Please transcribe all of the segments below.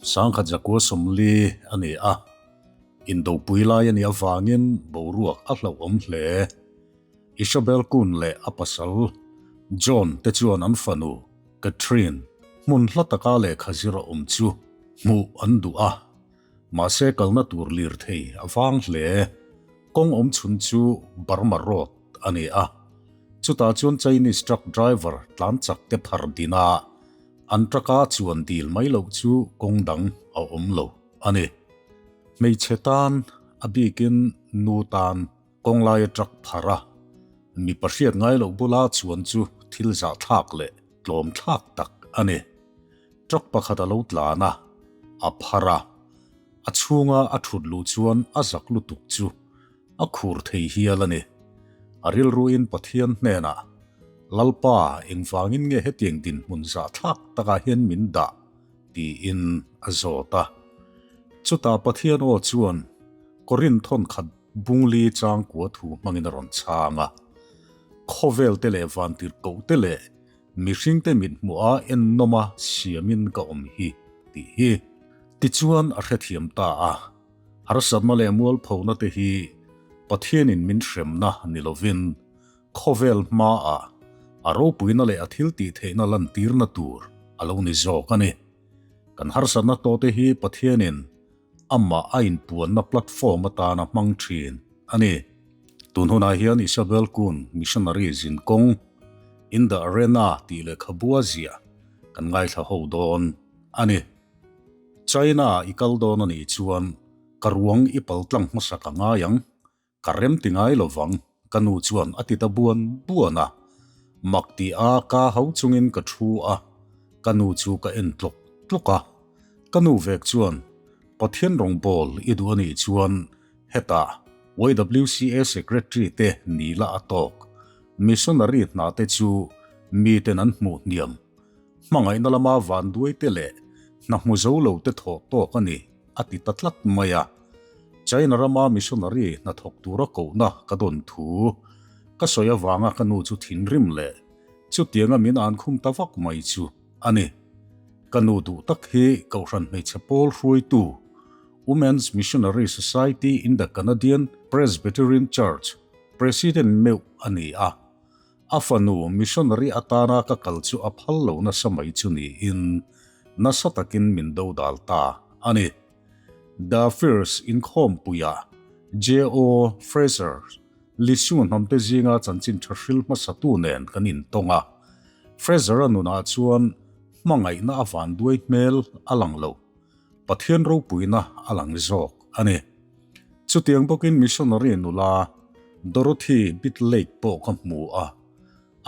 1940 a ni a, indopui lai a nih avangin boruak a hlauhawm hle. Isabel Kuhn leh a pasal John te chuan an fanu Catherine hmun hla taka lehkha zir a awm chu hmuh an duh a, mahse kalna tur lirthei a vang hle. Kawng awm chhun chu Burma Road a ni a, chutah chuan Chinese truck driver tlan chak te phar din a, an truck a chuan dil mai loh chu kawng dang a awm lo a ni. Hmeichhe tan, a bikin nu tan kawng laia truck phar a, mipa hriat ngai loh bula chuan chu thil zahthlak leh tlawm thlak tak a ni. Truck pakhat a lo tlan a, a phar a, a chhunga a thut luh chuan a zak lutuk chu a khur thei hial a ni. A rilruin Pathian hnenah, Lalpa, engvangin nge hetiang dinhmun zahthlak takah hian min dah? tiin a zawt a. Chutah Pathian aw chuan Korinth thawnkhat Bungli changkua thu hmangin a rawn chhang a. Khawvel te leh vantirhkoh te leh mihringte mithmuha ennawma siamin ka awm hi tih hi. Tichuan a hrethiam ta a, harsatna leh mualphona te hi Pathianin min hremna ni lovin khawvel hmaah a ropuina leh a thiltihtheihna lantirna tur a lo ni zawk a ni. Kan harsatna tawhte hi Pathianin amah a inpuanna platform atana hmang thin a ni. Tun hunah hian Isabel Kuhn missionary zinkawng In the Arena tih lehkhabua ziah kan ngaithla ho dawn a ni. China i kal dawn a nih chuan ka ruang i pal tlang hmasa ka ngai ang, ka rem ti ngai lo vang, ka nu chuan a ti ta buan buan a. Mak ti a ka hau chungin ka thu a, ka nu chu ka en tlawk tlawk a. Ka nu vek chuan, Pathian rawngbawl i duh a nih chuan hetah YWCA Secretary te ni la a tawk. Missionary hna te chu miten an hmuh hniam. Hmangaihna lama vanduai te leh hna hmu zo lo te thawh tawk a ni, a ti ta tlat mai a. China rama missionary hnathawk tura kohna ka dawn thu ka sawi avanga ka nu chu thinrim leh chutianga min an khum ta vak mai chu a ni. Ka nu duh tak hi Kohhran Hmeichhe Pawl hruaitu, Women's Missionary Society in the Canadian Presbyterian Church President meuh a ni a. A fanu missionary atana ka kal chu a phal lo nasa mai chu niin nasa takin min dodal ta a ni. The First inkhawmpuiah J.O. Fraser, Lisu hnamte zinga chanchin tha hril hmasatu nen kan intawng a. Fraser-a nunah chuan hmangaihna a vanduai hmel a lang lo, Pathian ropuina a lang zawk a ni. Chutiang bawkin missionary nula Dorothy Bitlake pawh ka hmu a,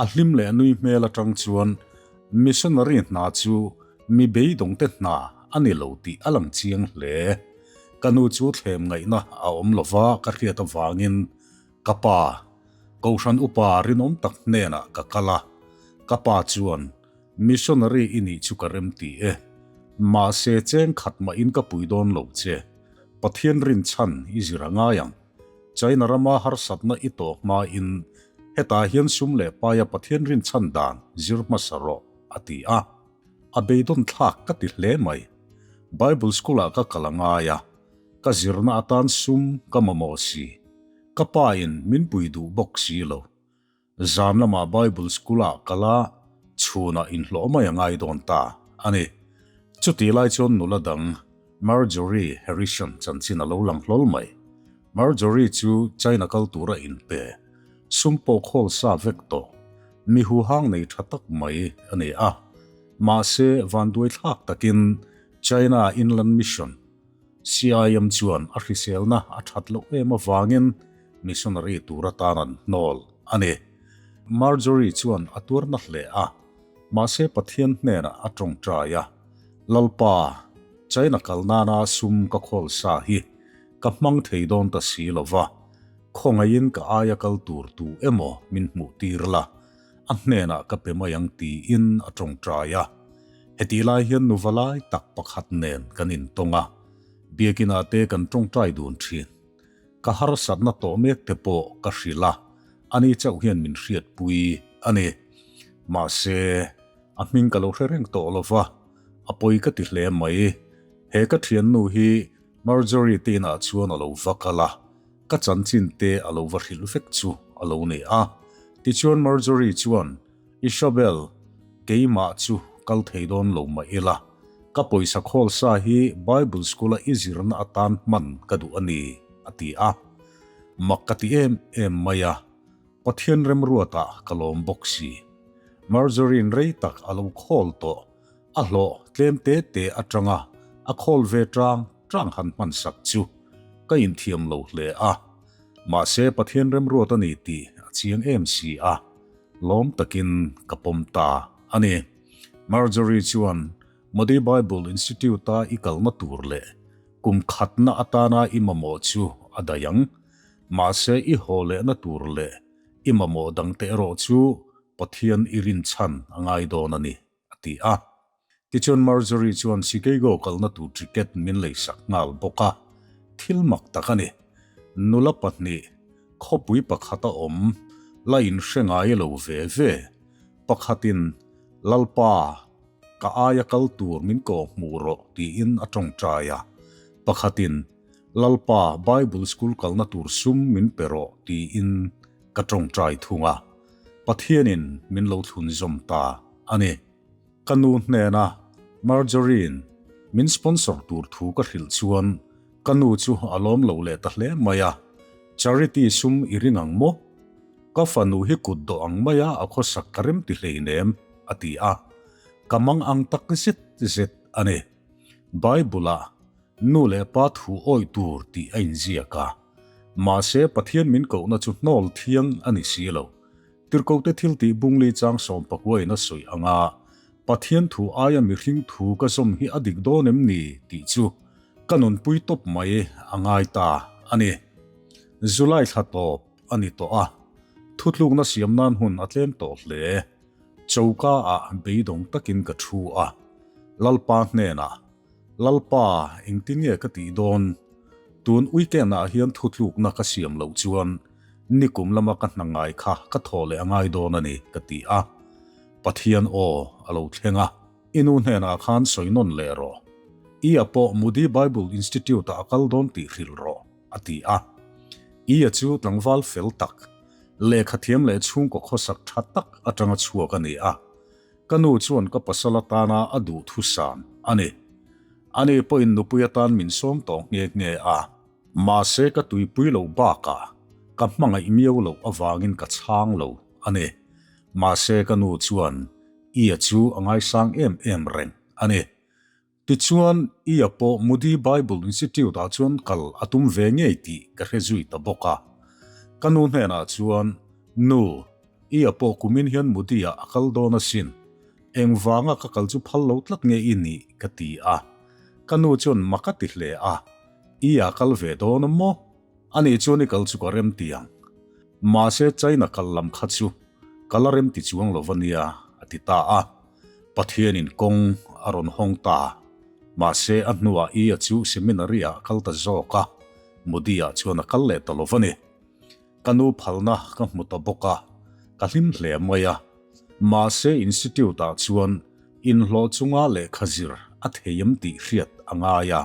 a hlim leh nui hmel atang chuan missionary hna chu mi beidawngte hna a ni lo tih a lang chiang hle. Ka nu chu thlem ngaihna a awm lova ka hriat avangin ka pa, Kohhran upa rinawm tak hnenah ka kal a, ka pa chuan Missionary i nih chu ka rem ti e. Mahse cheng khat mahin ka pui dawn lo che. Pathian rinchhan i zir a ngai ang. China rama harsatna i tawh hmain hetah hian sum leh paia Pathian rinchhan dan zir hmasa rawh, a ti a. A beidawn thlak ka ti hle mai. Bible school ah ka kal a ngai a, ka zirna atan sum ka mamawh si. Ka pa in min pui duh bawk si lo. Zan lamah Bible School ah kal a, chhunah inhlawh mai a ngai dawn ta a ni. Chutih lai chuan nula dang Marjorie Harrison chanchin a lo lang hlawl mai. Marjorie chu China kal tura inpe, sum pawh khawl sa vek tawh, mi huhang nei tha tak mai a ni a. Mahse, vanduai thlak takin China Inland Mission, CIM chuan a hriselna a that loh em avangin missionary tur atan an hnawl a ni. Marjorie chuan a tuarna hle a, mahse Pathian hnenah a tawngtai a, Lalpa, China kal nana sum ka khawl sa hi ka hmang thei dawn ta si lo va, khawngaihin ka aia kal tur tu emaw min hmuh tir la, a hnenah ka pe mai ang tiin a tawngtai a. Hetih lai hian nuva lai tak pakhat nen kan intawng a, biakinah te kan tawngtai dun thin. Ka harsatna tawh mek te pawh ka hrilh a, ani chauh hian min hriatpui a ni. Mahse, a hming ka lo hre reng tawh lo va, a pawi ka ti hle mai. He ka thiannu hi Marjorie te inah chuan a lo va kal a, ka chanchin te a lo va hrilh vek chu a lo ni a. Tichuan Marjorie chuan, Isabel, keimah chu kal thei dawn lo mah ila, ka pawisa khawl sa hi Bible School-a i zirna atan hman ka duh a ni, a ti a. Mak ka ti em em mai a, Pathian remruatah ka lawm bawk si. Marjorie-in rei tak a lo khawl tawh. A hlawh tlem te te atanga a khawl ve tang tang han hman sak chu ka inthiam lo hle a. Mahse Pathian remruat a ni tih a chiang em si a, lawm takin ka pawm ta a ni. Marjorie chuan Modi Bible Institute-a i kalna tur leh kum khatna atana i mamawh chu a daih ang. Mahse i haw lehna tur leh i mamawh dangte erawh chu Pathian i rinchhan a ngai dawn a ni. a ti a. Tichuan Marjorie chuan Chicago kalna tur ticket min leisak nghal bawk a, thil mak tak a ni. Nula pahnih, khawpui pakhata awm, la inhre ngai lo ve ve. Pakhatin, Lalpa, ka aia kal tur min kawhhmuh rawh tiin a tawngtai a. Pakhatin, Lalpa, Bible school kalna tur sum min pe rawh tiin ka tawngtai thung a. Pathianin min lo thlunzawm ta a ni. Ka nu hnena Marjorie-in min sponsor tur thu ka hrilh chuan ka nu chu a lawm lo leh ta hle mai a, Charity sum i ring ang maw? Ka fanu hi kut dawh ang maia a khawsak ka rem ti hleinem, a ti a. Ka mang ang tak zet zet a ni. Bible-ah Nu leh pa thu awih tur tih a inziak a. Mahse, Pathian min kohna chu hnawl thiang a ni si lo. Tirhkohte thil tih bungli chang sawmpakuain a sawi ang a, Pathian thu aia mihring thu ka zawm hi a dik dawn em ni tih chu ka nunpui tawp mai a ngai ta a ni. July thla tawp a ni tawh a, thutlukna siam nan hun a tlem tawh hle. Choka ah beidawng takin ka thu a, Lalpa hnenah Lalpa, engtin nge ka tih dawn? Tun weekend ah hian thutlukna ka siam loh chuan nikum lama ka hna ngai kha ka thaw leh a ngai dawn a ni, ka ti a. Pathian aw a lo thleng a, I nu hnenah khan sawi nawn leh rawh. I a pawh Moody Bible Institute ah a kal dawn tih hrilh rawh, a ti a. I a chu tlangval fel tak, lehkha thiam leh chhungkaw khawsak tha tak atanga chhuak a ni a. Ka nu chuan ka pasal atana a duh thusam a ni. Ani pawhin nupui atan min sawm tawh nghe nghe a. Mahse ka tuipui loh bakah ka hmangaih miau loh avangin ka chhang lo a ni. Mahse ka nu chuan Ia chu a ngaisang em em reng a ni. Tichuan, Ia pawh Moody Bible Institute-ah chuan kal a tum ve ngei tih ka hre zui ta bawk a. Ka nu hnenah chuan, Nu, Ia pawh kumin hian Moody-ah a kal dawn asin. Engvanga ka kal chu phal lo tlat nge i nih? ka ti a. Ka nu chuan mak a ti hle a, Ia kal ve dawn a maw? Ani chuan i kal chu ka rem ti ang. Mahse China kal lam kha chu ka la rem ti chuang lo va nia, a ti ta a. Pathianin kawng a rawn hawng ta. Mahse a hnuah Ia chu seminary-ah a kal ta zawk a, Modi-ah chuan a kal leh ta lo va ni. Ka nu phalna ka hmu ta bawk a, ka hlim hle mai a. Mahse institute-ah chuan inhlawh chunga lehkha zir a thei em tih hriat a ngai a,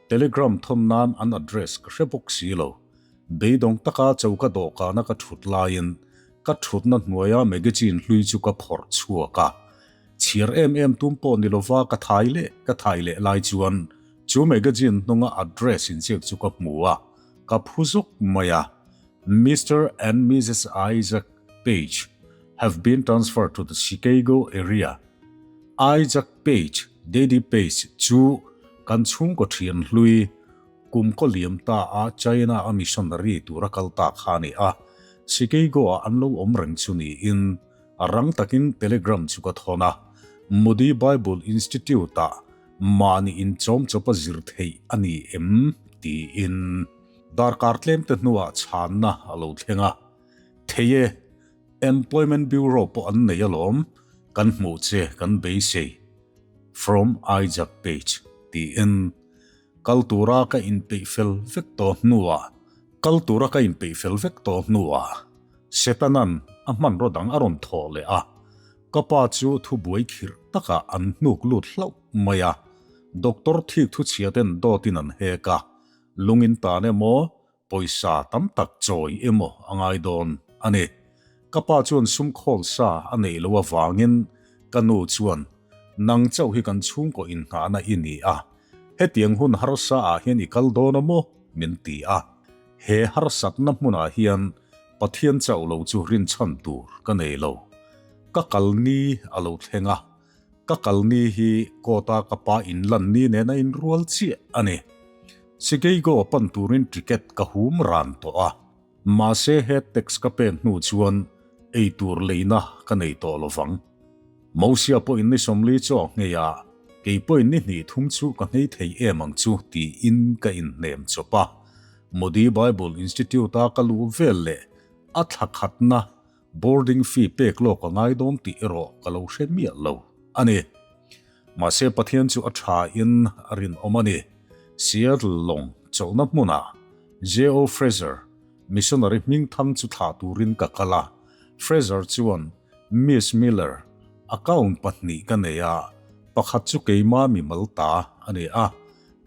Telegram thawn nan an address ka hre bawk si lo. Beidawng taka choka dawhkana ka thut laiin ka thutna hnuaia magazine hlui chu ka phawrh chhuak a. Chhiar em em tum pawh ni lova ka thai leh ka thai leh lai chuan chu magazine hnunga address inziak chu ka hmu a, ka phu zuk mai a, Mister and Missus Isaac Page have been transferred to the Chicago area. Isaac Page, Daddy Page, chu kan chhungkaw thian hlui kum kaw liam ta a China a missionary tura kal ta kha a ni a, Chicago ah an lo awm reng chu niin a rang takin telegram chu ka thawn a, Moody Bible Institute ah mahni inchawm chawpa zir theih a ni em tiin darkar tlemte hnuah chhanna a lo thleng a, Thei e. Employment Bureau pawh an nei alawm, kan hmuh che kan beisei. From Isaac Page tiin kal tura ka inpeih fel vek tawh hnuah kal tura ka inpeih fel vek tawh hnuah Setanan a hmanraw dang a rawn thawh leh a, ka pa chu thubuai khirh takah an hnuk lut hlauh mai a. Doctor thik thu chhia ten dawtin an hek a, lungin tan emaw, pawisa tam tak chawi emaw a ngai dawn a ni. Ka pa chuan sum khawl sa a neih loh avangin ka nu chuan, Nang chauh hi kan chhungkaw inngahna i ni a, hetiang hun harsa ah hian i kal dawn a maw? min ti a. He harsatna hmunah hian Pathian chauh lo chu rinchhan tur ka nei lo. Ka kal ni a lo thleng a, ka kal ni hi court-a ka pa inlan ni nen a inrual chiah a ni. Chicago pan turin ticket ka hum ran tawh a, mahse he tax ka pek hnu chuan eitur leina ka nei tawh lo vang. Mosia pawhin ni 40 chaw a nghei a, kei pawhin ni hnih thum chu ka nghei thei em ang chu tiin ka inhnem chawp a. Modi Bible Institute-a ka luh vel leh a thla khatna boarding fee pek lawk a ngai dawn tih erawh ka lo hre miah lo a ni. Mahse Pathian chu a tha in a rinawm a ni. Seattle lawng chawlhna hmunah J.O. Fraser, missionary hmingthang chu thlah turin ka kal a. Fraser chuan Miss Miller, account pahnih ka nei a, pakhat chu keima mimal ta a ni a,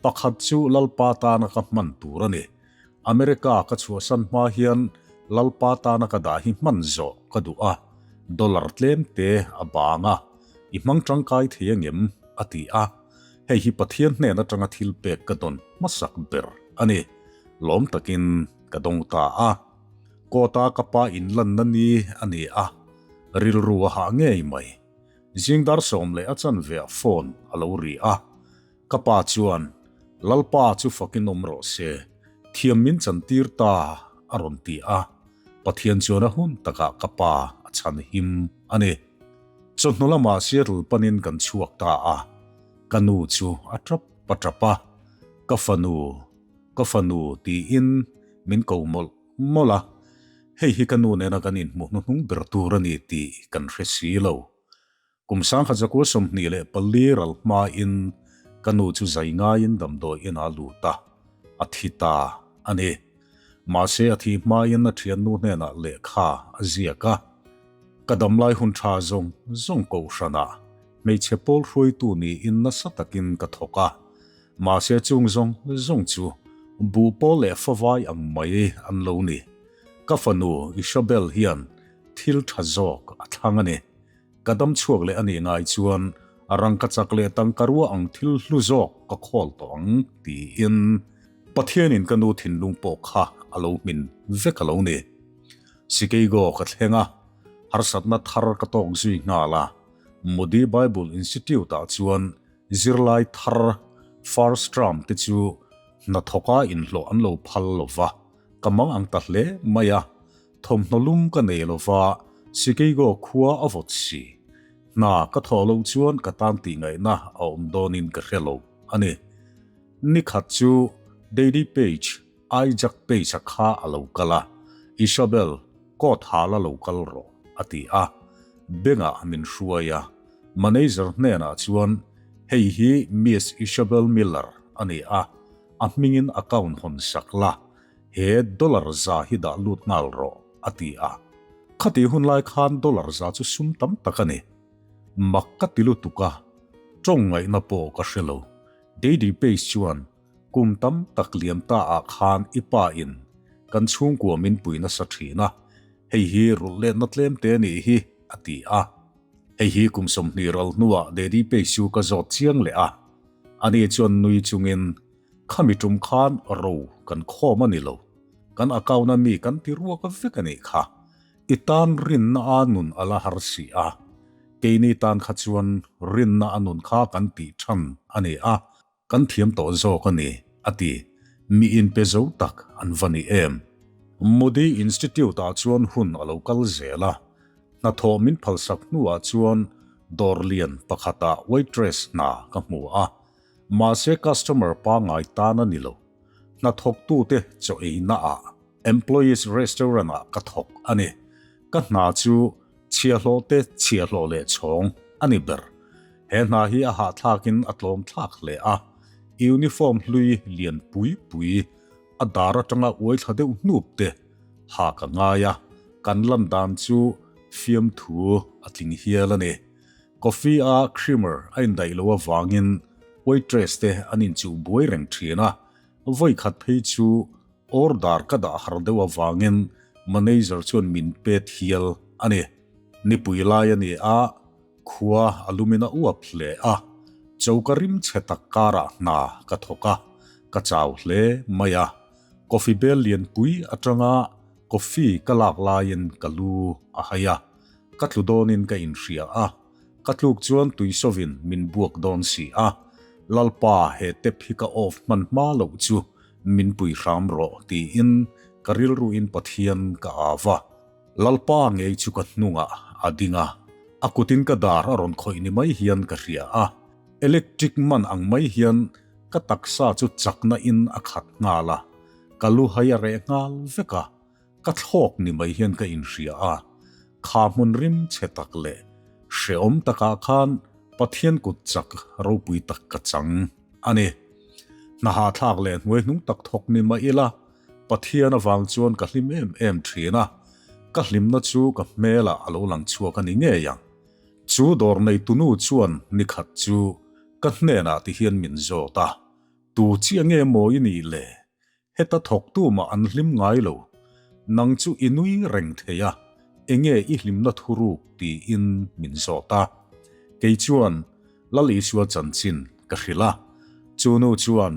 pakhat chu Lalpa tana ka hman tur a ni. America ka chhuahsan hma hian Lalpa tana ka dah hi hman zawh ka duh a, dollar tlem te a bang a, i hmang tangkai thei angem? a ti a, hei hi Pathian hnen atanga thil pek ka dawn hmasak ber a ni. Lawm takin ka dawng ta a. Kawta ka pa inlanna ni a ni a, rilru a hah ngei mai. Zing dar sawm leh a chanve ah phone a lo ri a. Ka pa chuan, Lalpa chu fakin awm rawh se, thiam min chantir ta a rawn ti a. Pathian chuan a hun takah ka pa a chhan him a ni. Chawhnu lamah Seattle panin kan chhuak ta a, ka nu chu a tap a tap a, Ka fanu, ka fanu tiin min ko mawlh mawlh a, hei hi ka nu nena kan inhmuh hnuhnung ber tur a ni tih kan hre si lo. Kum 1924 ral hmain ka nu chu zai ngaiin damdawi inah a lut a, a thi ta a ni. Mahse a thih hmain a thiannu hnenah lehkha a ziak a, Ka damlai hun tha zawng zawng kohhranah hmeichhe pawl hruaitu niin nasa takin ka thawk a, mahse chung zawng zawng chu buh pawl leh favai ang mai an lo ni. Ka fanu Isabel hian thil tha zawk a thlang a ni. Ka dam chhuak leh a nih ngai chuan rangkachak leh tangkarua ang thil hlu zawk ka khawl tawh ang tiin Pathianin ka nu thinlung pawh kha a lo hmin vek a lo ni. Chicago ka thleng a, harsatna thar ka tawk zui nghal a, Moody Bible Institute-ah chuan zirlai thar first term te chu hnathawka inhlawh an lo phal lo va, ka mang ang ta hle mai a. Thawmhnaw lum ka nei lo va, Chicago khua a vawt si. Hna ka thawh loh chuan ka tan tih ngaihna a awm dawnin ka hre lo a ni. Nikhat chu Daddy Page, Isaac Page-a kha a lo kal a, Isabel, coat ha la lo kal rawh, a ti a. Bank-ah min hruai a. Manager hnenah chuan, Hei hi Miss Isabel Miller a ni a, a hmingin account hawn sak la, He dollar za hi dah lut nghal rawh, a ti a. Khati hun lai khan dollar za chu sum tam tak a ni. Mak ka ti lutuk a, tawng ngaihna pawh ka hre lo. Daddy Pace chuan, Kum tam tak liam ta ah khan i pa in kan chhungkua min pui nasa thin a, hei hi rulh letna tlem te nih hi, a ti a. Hei hi kum 20 ral hnuah Daddy Pace chu ka zawt chiang leh a. Ani chuan nui chungin, Khami tum khan ro kan khawm a ni lo, kan account a mi kan ti ruak vek a nih kha. I tan rinna a nun a la har si a, keini tan kha chuan rinna a nun kha kan tih than a ni a, kan thiam tawh zawk a ni, a ti. Mi inpe zo tak an va ni em? Modi Institute-ah chuan hun a lo kal zel a, hnathawh min phalsak hnuah chuan dawr lian pakhatah waitress hna ka hmu a, Mahse customer pangngai tan a ni lo. Hnathawktute chaw eina ah Employees Restaurant ah ka thawk a ni. Ka hna chu chhiahhlawh te chhiahhlawh leh chhawng a ni ber. He hna hi a hahthlakin a tlawm thlak hle a. Uniform hlui lian pui pui a dar atanga uai thla deuh hnup te ha ka ngai a, kan lan dan chu fiamthu a tling hial a ni. Coffee a creamer a indaih loh avangin waitress te an inchuh buai reng thin a, vawi khat phei chu order ka dah har deuh avangin manager chuan min pet hial a ni. Nipui lai a ni a, khua a lumin a uap hle a, choka rim chhe tak karah hna ka thawk a, ka chau hle mai a. Coffee bel lianpui atanga coffee ka lak laiin ka lu a hai a, ka tlu dawnin ka inhria a, ka tluk chuan tuisawvin min buak dawn si a, Lalpa he tep hi ka off hman hma loh chu min pui hram rawh tiin ka rilruin Pathian ka au a. Lalpa ngei chu ka hnungah a ding a, a kutin ka dar a rawn khawih ni mai hian ka hria a, electric man ang mai hian ka taksa chu chakna in a khat nghal a, ka lu hai a reh nghal vek a, ka thlawk ni mai hian ka inhria a, kha hmun rim chhe tak leh hrehawm takah khan Pathian kut chak ropui tak ka chang a ni. Hna hahthlak leh hnuaihnung tak thawk ni mah ila, Pathian avang chuan ka hlim em em thin a, ka hlimna chu ka hmelah a lo lang chhuak a ni ngei ang. Chu dawr neitunu chuan nikhat chu ka hnenah ti hian min zawt a, Tu chiah nge maw i nih le? Heta thawktu mah an hlim ngai lo. Nang chu i nui reng thei a, enge i hlimna thuruk tiin min zawt a. Kei chuan Lal Isua chanchin ka hrilh a. Chu nu chuan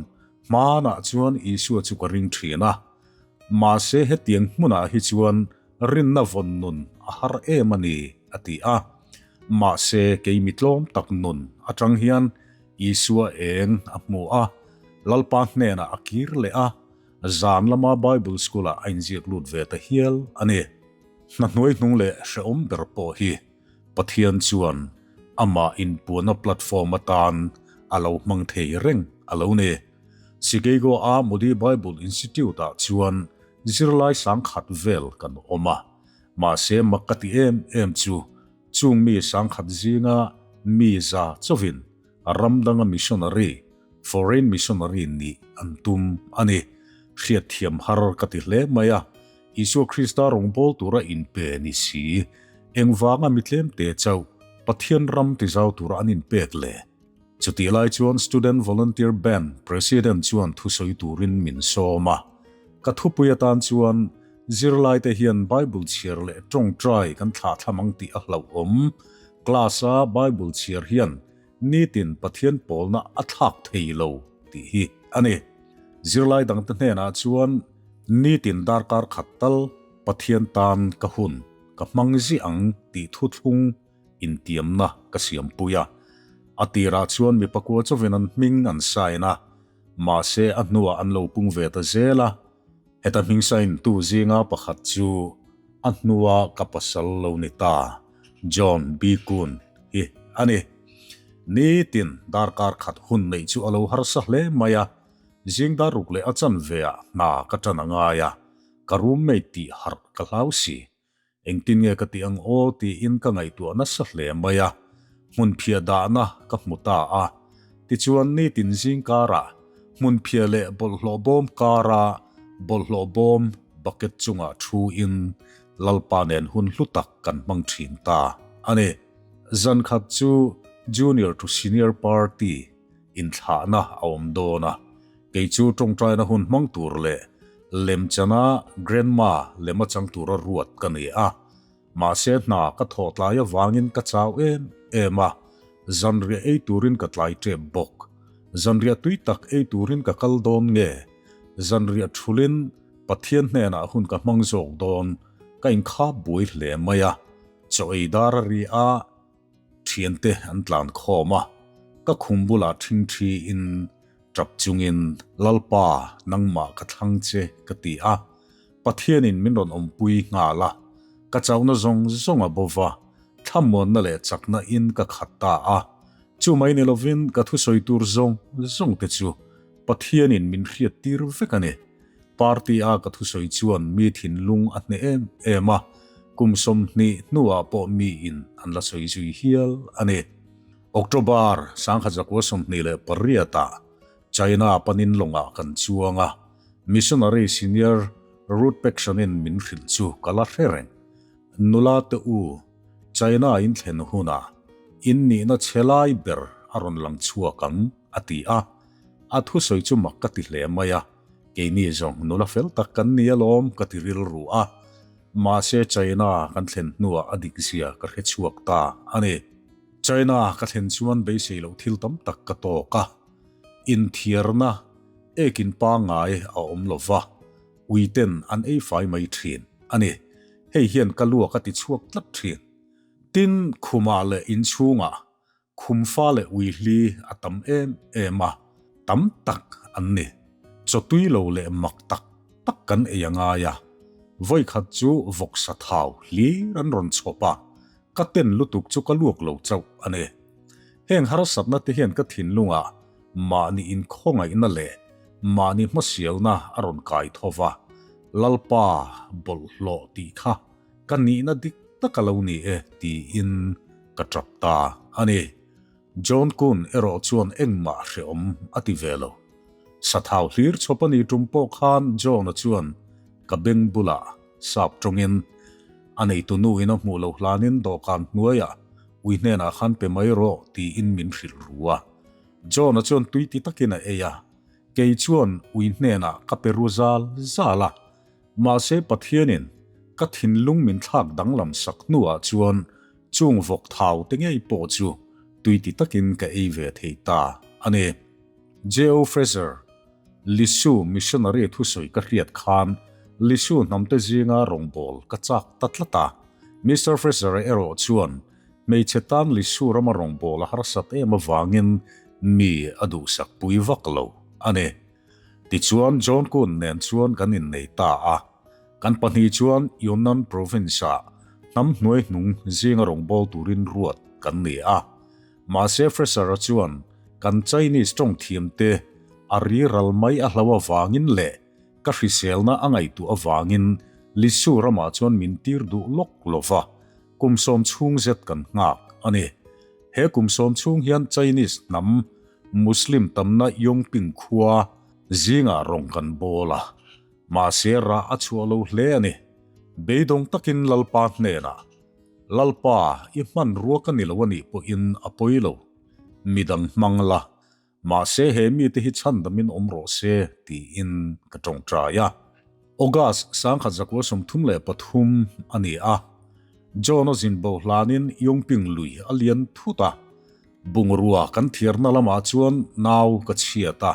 hmanah chuan Isua chu ka ring thin a. Mahse hetiang hmunah hi chuan rinna vawn nun a har em a ni, a ti a. Mahse kei mi tlawm tak nun atang hian Isua eng a hmu a, Lalpa hnenah a kir leh a, zan lama Bible School-ah a inziak lut ve ta hial a ni. Hna hnuaihnung leh hrehawm ber pawh hi Pathian chuan amah inpuanna platform atan a lo hmang thei reng a lo ni. Chicago-a Moody Bible Institute-ah chuan zirlai sangkhat vel kan awm a, mahse mak ka ti em em chu Chung mi sangkhat zinga mi za chauhin ram danga missionary, foreign missionary, nih an tum a ni. Hriatthiam har ka ti hle mai a, Isua Krista rawngbâwl tura inpe ni si, engvanga mi tlemte chauh Pathian ram tizau tura an inpek le? Chutih lai chuan Student Volunteer Band President chuan thusawi turin min sawm a. Ka thupui atan chuan zirlaite hian Bible chhiar leh tawngtai kan thlahthlam ang tih a hlauhawm. Class-a Bible chhiar hian nitin Pathian pawlna a thlak thei lo tih hi a ni. Zirlai dangte hnenah chuan nitin darkar khat tal Pathian tan ka hun ka hmang ziah ang tih thuthlung intiamna ka siampui a. A tirah chuan mi pakua chawin an hming an sign a, mahse a hnuah an lo pung ve ta zel a. Heta hming sign tu zinga pakhat chu a hnua ka pasal lo ni ta, John B. Kuhn hi a ni. Nitin darkar khat hun neih chu a lo harsa hle mai a, zing dar ruk leh a chanveah hna ka tan a ngai a, ka roommate tih harh ka hlau si. Engtin nge ka tih ang aw tiin ka ngaihtuah nasa hle mai a, hmunphiah dahna ka hmu ta a. Tichuan nitin zing karah hmunphiah leh bawlhhlawh bawm kara bawlhhlawh bawm bucket chungah thuin Lalpa nen hun hlu tak kan hmang thin ta a ni. Zan khat chu Junior to Senior Party inthlahna a awm dawn a, kei chu tawngtaina hun hmang tur leh lemchana grandma lema chang tura ruat ka ni a, mahse hna ka thawh tlai avangin ka chau em em a, zanriah ei turin ka tlai tep bawk. Zanriah tui tak ei turin ka kal dawn nge? Zanriah thulin Pathian hnenah hun ka hmang zawk dawn, ka inkhap buai hle mai a, chaw ei dar a ri a, Thiante an tlan khawm a, ka khum bulah ṭhingṭhi in ṭap chungin, Lalpa, nangmah ka thlang che, ka ti a. Pathianin min rawn awmpui nghal a, ka chauhna zawng zawng a bo va, thlamuanna leh chakna in ka khat ta a. Chu mai ni lovin ka thusawi tur zawng zawng te chu Pathianin min hriat tir vek a ni. Party a ka thusawi chuan mi thinlung a hneh em em a, kum 20 hnuah pawh miin an la sawi zui hial a ni. October 1928 ah China panin lawngah kan chuang a, Missionary Senior Ruth Paxson-in min hrilh chu ka la hre reng. Nula te u, China in thlen hunah in nihna chhe lai ber a rawn lang chhuak ang. a ti a. A thusawi chu mak ka ti hle mai a, keini zawng nula fel tak kan ni alawm ka ti rilru a. Mahse China kan thlen hnuah a dik zia ka hre chhuak ta a ni. China ka thlen chuan beisei loh thil tam tak ka tawk a, inthiarna ekin pangngai a awm lo va, uiten an ei fai mai thin a ni. Hei hian ka luak a ti chhuak tlat thin. Tin, khumah leh inchhungah Khumfa leh uihli a tam em em a, tam tak an ni. Chawtui lo leh mak tak tak kan ei a ngai a, vawikhat chu vawksa thau hlir an rawn chhawp a, ka ten lutuk chu ka luak lo chauh a ni. Heng harsatna te hian ka thinlungah mahni inkhawngaihna leh mahni hmasialna a rawn kai tho va, Lalpa bawlhhlawh tih kha ka nihna dik tak a lo ni e tiin ka tap ta a ni. John Kuhn erawh chuan engmah hreawm a ti ve lo. Sathau hlir chhawp a ni tum pawh khan John-a chuan ka beng bulah sap tawngin a neitu nu in a hmuh loh hlanin dawhkan hnuaiah ui hnenah khan pe mai rawh tiin min hrilh ru a. John-a chuan tui ti takin a ei a, kei chuan ui hnenah ka pe ru zal zal a. Mahse Pathianin ka thinlung min thlak danglam sak hnuah chuan chung vawk thau te ngei pawh chu tui ti takin ka ei ve thei ta a ni. J.O. Fraser, Lisu missionary thusawi ka hriat khan Lisu hnamte zinga rawngbâwl ka châk ta tlat a. Mister Fraser-a erawh chuan hmeichhe tan Lisu rama rawngbâwl a harsat em avangin mi a duhsak pui vak lo a ni. Tichuan John Kuhn nen chuan kan innei ta a, kan pahnih chuan Yunnan Province-ah hnam hnuai hnung zinga rawngbâwl turin ruat kan ni a. Mahse Fraser-a chuan kan Chinese tawng thiamte a ri ral mai a hlo avangin leh ka hriselna a ngaihtuah avangin Lisu ramah chuan min tir duh lawk lo va, kum sawm chhung zet kan nghak a ni. He kum sawm chhung hian Chinese hnam Muslim tamna Yongping khua zingah rawng kan bawl a, mahse rah a chhuah lo hle a ni. Beidawng takin Lalpa hnenah, Lalpa, i hmanrua ka ni lo a nih pawhin a pawi lo. Midang hmang la, mahse he mite hi chhandamin awm rawh se, tiin ka tawngtai a. August 1933 a ni a, John-a zinbo hlanin Yongping lui a lian thut a, Bungrua kan thiarna lamah chuan nau ka chhiat a,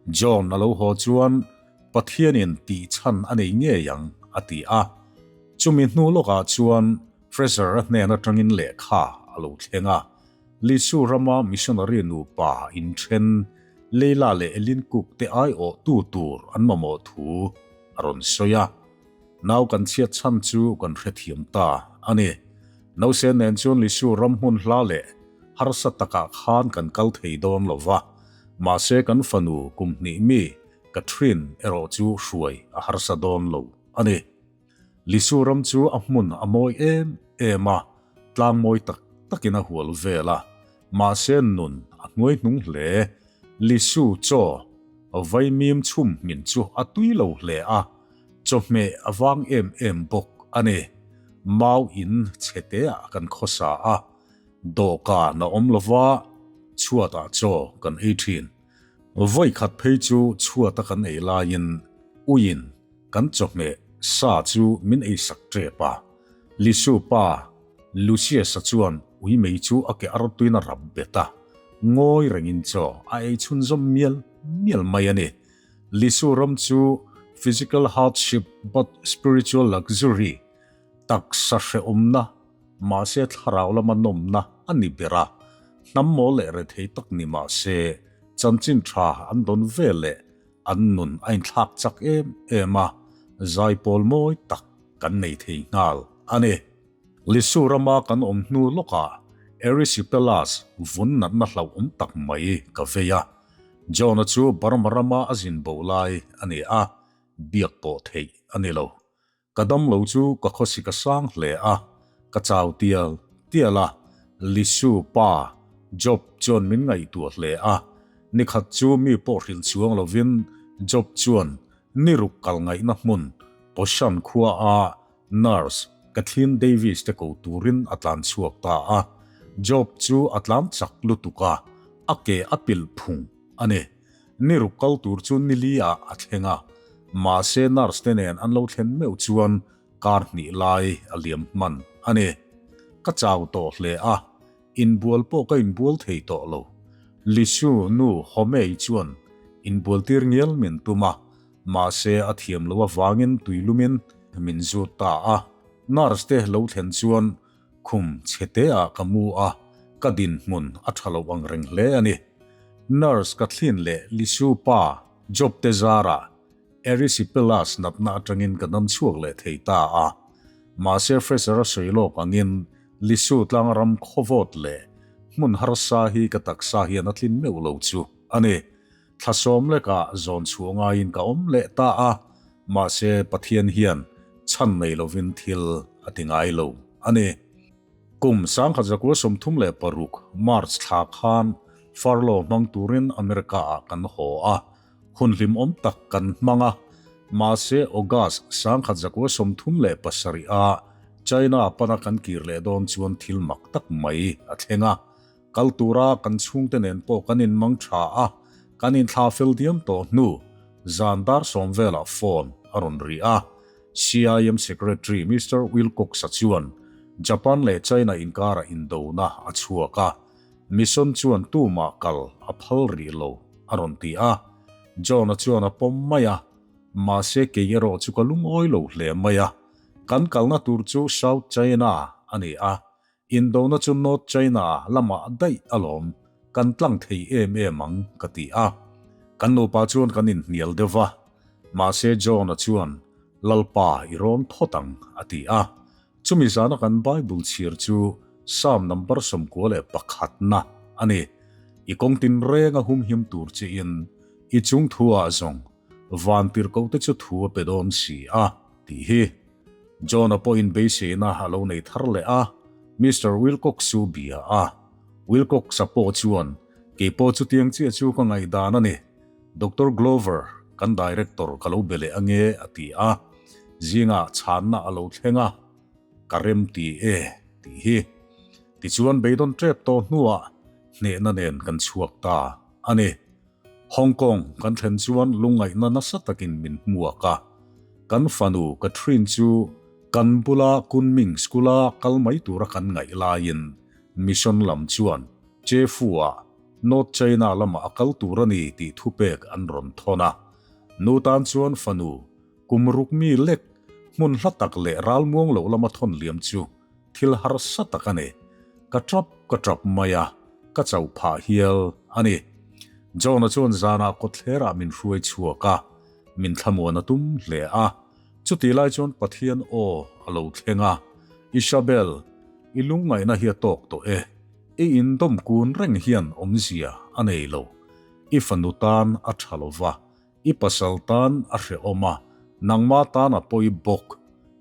John a lo haw chuan Pathianin tih chhan a nei ngei ang a ti a. Chumi hnu lawkah chuan Fraser-a hnen atangin lehkha a lo thleng a, Lisu rama missionary nupa inthen Leila leh Elin Cook te aiawhtu tur an mamawh thu a rawn sawi a. Nau kan chhiat chhan chu kan hrethiam ta a ni. Nausên nen chuan Lisu ram hmun hla leh harsa takah khan kan kal thei dawn lo va, mahse kan fanu kum hnih mi Catherine erawh chu hruai a harsa dawn lo a ni. Lisu ram chu a hmun a mawi em em a, tlang mawi tak takin a hual vel a, mahse nun a hnuai hnung hle. Lisu chaw vaimim chhum hmin chu a tui lo hle a, Chawhmeh a vang em em bawk a ni. Mau in chhe teah kan khawsa a, dawhkan a awm lova chhuatah chaw kan ei thin. Vawi khat phei chu chhuata kan ei laiin uiin kan chawhmeh sa chu min eisak tep a. Lisu pa Lucius-a chuan ui mei chu a ke artuin a rap bet a, ngawi rengin chaw a ei chhunzawm mial mial mai a ni. Lisu ram chu physical hardship but spiritual luxury, taksa hrehawmna, mahse thlarau lama nawmna a ni ber a, hnam mawl leh rethei tak ni mahse chanchin tha an dawn ve leh an nun a inthlak chak em em a, zaipawl mawi tak kan nei thei nghal a ni. Lisu rama kan awm hnu lawkah Erysipelas vun natna hlauhawm tak mai ka vei a. John-a chu Burma rama a zin bo lai a ni a, biak pawh theih a ni lo. Ka damlo chu ka khawsik a sang hle a, ka chau tial tial a, Lisu pa Job chuan min ngaihtuah hle a, nikhat chu mi pawh hrilh chuang lovin Job chuan ni ruk kal ngaihna hmun Poshan khua a Nurse Kathleen Davis te ko turin a tlan chhuak ta a. Job chu a tlan chak lutuk a, a ke a pilh phung. a ni. Ni ruk kal tur chu ni li ah a thleng a, mahse nurse te nen an lo thlen meuh chuan kar hnih lai a liam hman a ni. Ka chau tawh hle a, inbual pawh ka inbual thei tawh lo. Lisu nu Homei chuan inbual tir ngial min tum a, mahse a thiam loh avangin tuilumin min zut ta a. Nurse te lo thlen chuan Khum chhe ah ka mu a, ka dinhmun a tha lo ang reng hle a ni. Nurse Kathleen leh Lisu pa Job te zarah Erysipelas natna atangin ka dam chhuak leh thei ta a. Mahse Fraser a sawi lawk angin Lisu tlangram khawvawt leh hmun harsa hi ka taksa hian a tlin meuh lo chu a ni. Thla sawm lekah zawn chhuah ngaiin ka awm leh ta a, mahse Pathian hian chhan nei lovin thil a ti ngai lo a ni. Kum 1936 March thla khan furlough hmang turin America-ah kan haw a, hun hlimawm tak kan hmang a, mahse August 1937-ah China pana kan kir leh dawn chuan thil mak tak mai a thleng a. Kal tura kan chhungte nen pawh kan inmang tha a, kan inthla fel diam tawh hnu zan dar sawm velah phone a rawn ri a. CIM Secretary Mister Wilcox-a chuan Japan leh China inkarah indona a chhuak a, mission chuan tumah kal a phal rih lo a rawn ti a. John-a chuan a pawm mai a, mahse kei erawh chu ka lungawi lo hle mai a. Kan kalna tur chu South China a ni a, Indona chu North China lamah daih alawm, kan tlang thei em em ang, ka ti a. Kan nupa chuan kan inhnial deuh va, mahse John-a chuan, Lalpa i rawn phawt ang, a ti a. Chumi zana kan Bible chhir chu Psalm number 91 na a ni. I kawng tinreng a humhim tur chiin i chung thu-ah zawng van tirhkohte chu thu a pe dawn si a, tih hi. John-a pawhin beiseina a lo nei thar leh a, Mister Wilcox chu bia a. Wilcox-a pawh chuan, Kei pawh chutiang chiah chu ka ngaihdan a ni. Doctor Glover, kan director ka lo be leh ange, a ti a. Zingah chhanna a lo thleng a, Ka rem ti e, tih hi. Tichuan beidawn tep tawh hnuah hnehna nen kan chhuak ta a ni. Hong Kong kan thlen chuan lungngaihna nasa takin min hmuak a. Kan fanu Catherine chu kan bula Kunming School-a kal mai tura kan ngaih laiin Mission lam chuan Chefu-ah North China lamah a kal tur a ni tih thupek an rawn thawn a. Nu tan chuan fanu kum ruk mi lek hmun hla tak leh ralmuang lo lama thawn liam chu thil harsa tak a ni. Ka tap ka tap mai a, ka chauh phah hial a ni. John-a chuan zanah kawtthlerah min hruai chhuak a, min thlamuan a tum hle a. Chutih lai chuan Pathian aw a lo thleng a, Isabel, i lungngaihna hi a tawk tawh e. I indawm kun reng hian awmzia a nei lo. I fanu tan a tha lo va, I pasal tan a hrehawm a, nangma tan a pawi bawk.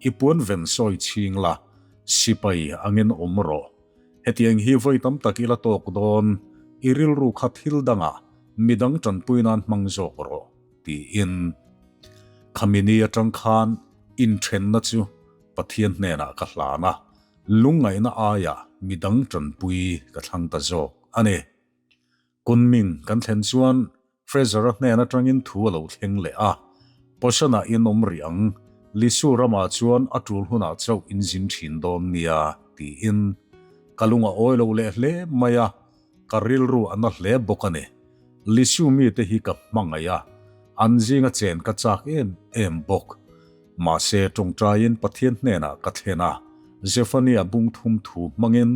I puan ven sawi chhing la, sipai angin awm rawh. Hetiang hi vawi tam tak ila tawk dawn, i rilru kha thil dangah midang tanpui nan hmang zawk rawh, tiin. Khami ni atang khan inthenna chu Pathian hnenah ka hlan a, lungngaihna aiah midang tanpui ka thlang ta zawk a ni. Kunming kan thlen chuan Fraser-a hnen atangin thu a lo thleng leh a, Poshan-ah in awm rih ang, Lisu ramah chuan a tul hunah chauh in zin thin dawn nia, tiin. Ka lung a awi lo leh hle mai a, ka rilru a na hle bawk a ni. Lisu mite hi ka hmangaih a, an zinga chen ka chak em em bawk. Mahse, tawngtaiin Pathian hnenah ka thlen a, Zephaniah bung thum thu hmangin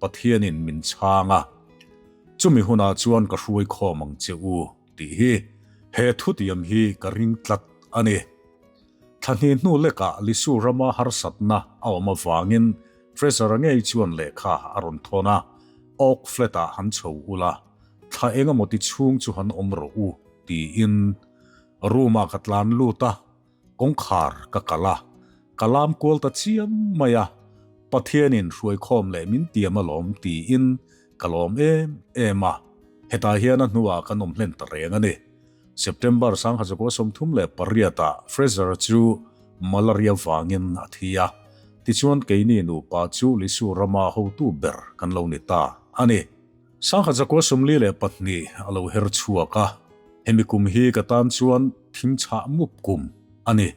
Pathianin min chhang a, chumi hunah chuan ka hruai khawm ang che u tih hi he thutiam hi ka ring tlat a ni. Thla hnih hnu lekah Lisu rama harsatna a awm avangin Fraser-a ngei chuan lehkha a rawn thawn a, Oak Flat-ah han chho ula, thla eng emaw ti chhung chu han awm rawh u tiin room-ah ka tlan lut a. Kawngkhar ka kal a, ka lam kual ta chiam mai a, Pathianin hruaikhawm leh min tiam alawm tiin ka lawm em em a, hetah hian a hnuah kan awm hlen ta reng a ni. September 1938 ah Fraser chu malaria vangin a thi a, tichuan keini nupa chu Lisu rama hotu ber kan lo ni ta a ni. 1942 a lo her chhuak a, hemi kum hi ka tan chuan thim chhah mup kum a ni.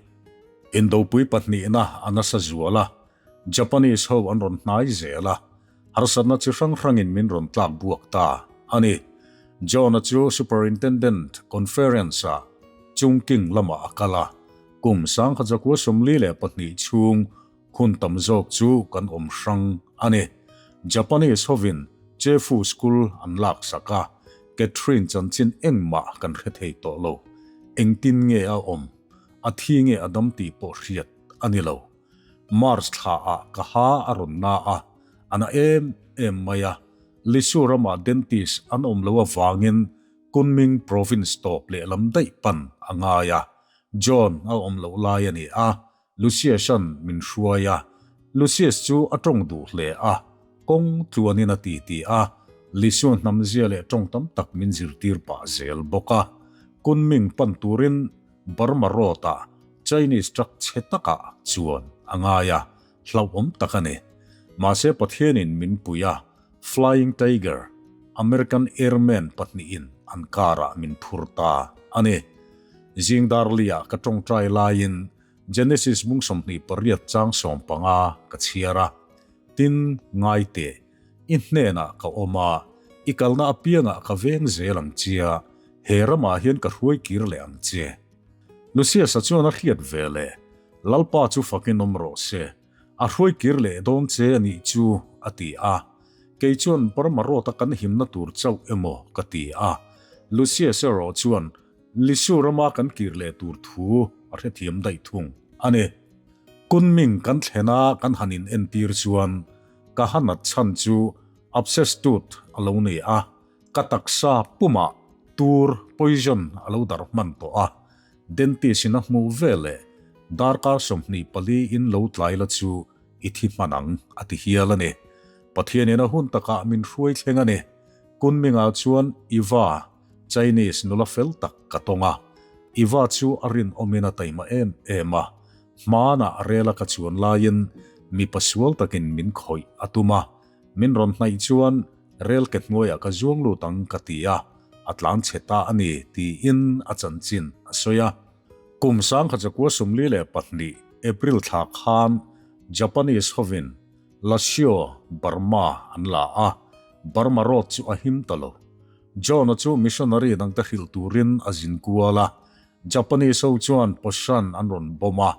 Indopui pahnihna a nasa zual a, Japanese ho an rawn hnai zel a, harsatna chi hrang hrangin min rawn tlak buak ta a ni. John-a chu Superintendent Conference-ah Chungking lamah a kal a, kum 1942 chhung Hun tam zawk chu kan awm hrang a ni. Japanese hovin Chefu School an lak sak a, Catherine chanchin engmah kan hre thei tawh lo. Engtin nge a awm, a thi nge a dam tih pawh hriat a ni lo. March thla ah ka ha a rawn na a, a na em em mai a, Lisu ramah dentist an awm lo avangin Kunming province tawp lehlam daih pan a ngai a, John a awm loh lai a ni a, Lucius-a'n min hruai a, Lucius chu a tawng duh hle a, kawng tluanin a ti ti a, Lisua hnamzia leh tawng tam tak min zirtir pah zel bawk a. Kunming pan turin Burma Road-ah Chinese truck chhe takah chuan a ngai a, hlauhawm tak a ni. Mahse Pathianin min pui a, Flying Tiger, American Airman pahnihin an car-ah min phur ta a ni. Zing darli-ah ka tawngtai laiin Genesis mung 28 chang 15 ka chhiar a, Tin, ngai teh, i hnenah ka awm a, i kalna apiangah ka veng zel ang chia, he ramah hian ka hruai kir leh ang che. Lucius-a chuan a hriat ve leh, Lalpa chu fakin awm rawh se, A hruai kir leh dawn che a nih chu, a ti a. Kei chuan Burma Road-a kan himna tur chauh emaw ka ti a. Lucius erawh chuan Lisu rama kan kir leh tur thu a hrethiam daih thung a ni. Kunming kan thlena kan han in entir chuan ka hanat chhan chu abscess tooth a lo ni a, ka taksa pumah tur, poison, a lo darh hman tawh a. Dentist in a hmuh veleh darkar 24 in lo tlai la chu i thi hman ang a ti hial a ni. Pathianin a hun takah min hruai thleng a ni. Kunmingah chuan Iva, Chinese nula fel tak ka tawng a. Iva chu a rinawmin a taima em em a. Hmanah rela ka chuan laiin mipa sual takin min khawih a tum a. Min rawn hnaih chuan rel ke hnuaiah ka zuang lut ang ka ti a, a tlan chhe ta a ni tiin a chanchin a sawi a. Kum 1942 April thla khan Japanese hovin Lashio, Burma an la a, Burma road chu a him ta lo. John-a chu missionary dangte hrilh turin a zin kual a, Japanese ho chuan Poshan an rawn bomb a,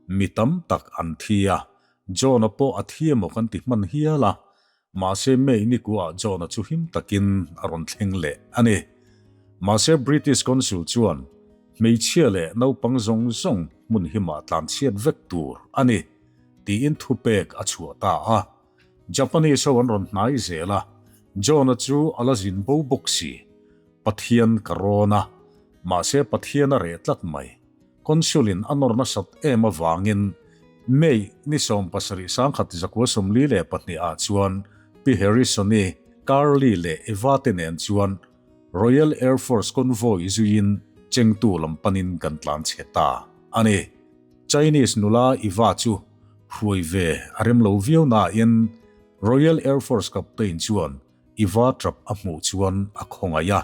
mi tam tak an thi a, John-a pawh a thi emaw kan ti hman hial a, mahse May nikuah John-a chu him takin a rawn thleng leh a ni. Mahse British Consul chuan hmeichhia leh naupang zawng zawng hmun himah tlan chhiat vek tur a ni, tiin thupek a chhuah ta a. Japanese ho an rawn hnai zel a, John-a chu a la zin bo bawk si. Pathian ka rawn a, mahse Pathian a reh tlat mai. Consul-in a nawr nasat em avangin May ni 70 1942 ah chuan Pi Harrison-i, Carly leh Eva te nen chuan Royal Air Force convoy zuiin Chengtu lam panin kan tlan chhe ta a ni. Chinese nula Eva chu hruai ve a rem lo viau nain Royal Air Force captain chuan I va trap a hmuh chuan a khawngaih a,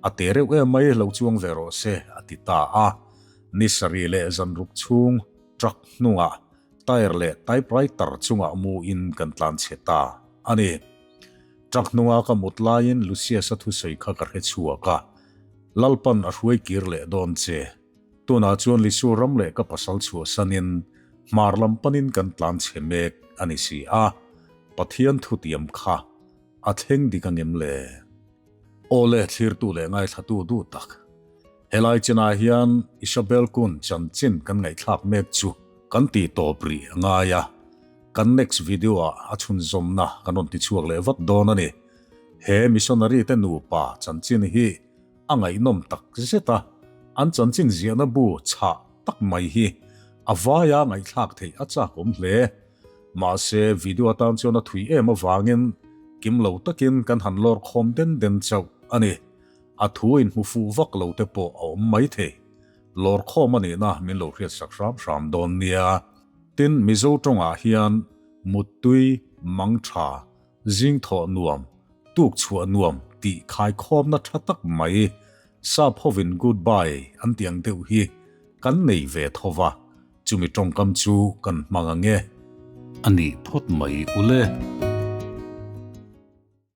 a te reuh em mai lo chuang ve rawh se a ti ta a. Ni sarih leh zanruk chhung truck hnungah tyre leh typewriter chungah mu in kan tlan chhe ta a ni. Truck hnunga ka mut laiin Lucius-a thusawi kha ka hre chhuak a, Lalpan a hruai kir leh dawn che. Tunah chuan Lisu ram leh ka pasal chhuahsanin hmar lam panin kan tlan chhe mek a ni si a, Pathian thutiam kha a thleng dik angem le? Aw le, thlirtu leh ngaithlatu duh tak. Helai chinah hian Isabel Kun chanchin kan ngaihthlak mek chu kan tih tawp rih a ngai a, kan next video ah a chhunzawmna kan rawn ti chhuak leh vat dawn a ni. He missionary te nupa chanchin hi a ngaihnawm tak zet a, an chanchin ziahna bu chhah tak mai hi a vaia ngaihthlak theih a chakawm hle. Mahse, video atan chuan a thui em avangin kim lo takin kan han lawr khawm den den chauh a ni. A thu inhmu fuh vak lo te pawh a awm mai thei. Lawr khawm a nihna min lo hriatsak hram hram dawn nia. Tin, Mizo tawngah hian Muttui, Mangtha, Zingthawh nuam, Tuk chhuah nuam tih khaikhawmna tha tak mai, sap hovin goodbye an tih ang deuh hi kan nei ve tho va, chumi tawngkam chu kan hmang ang e. A nih phawt mai ule.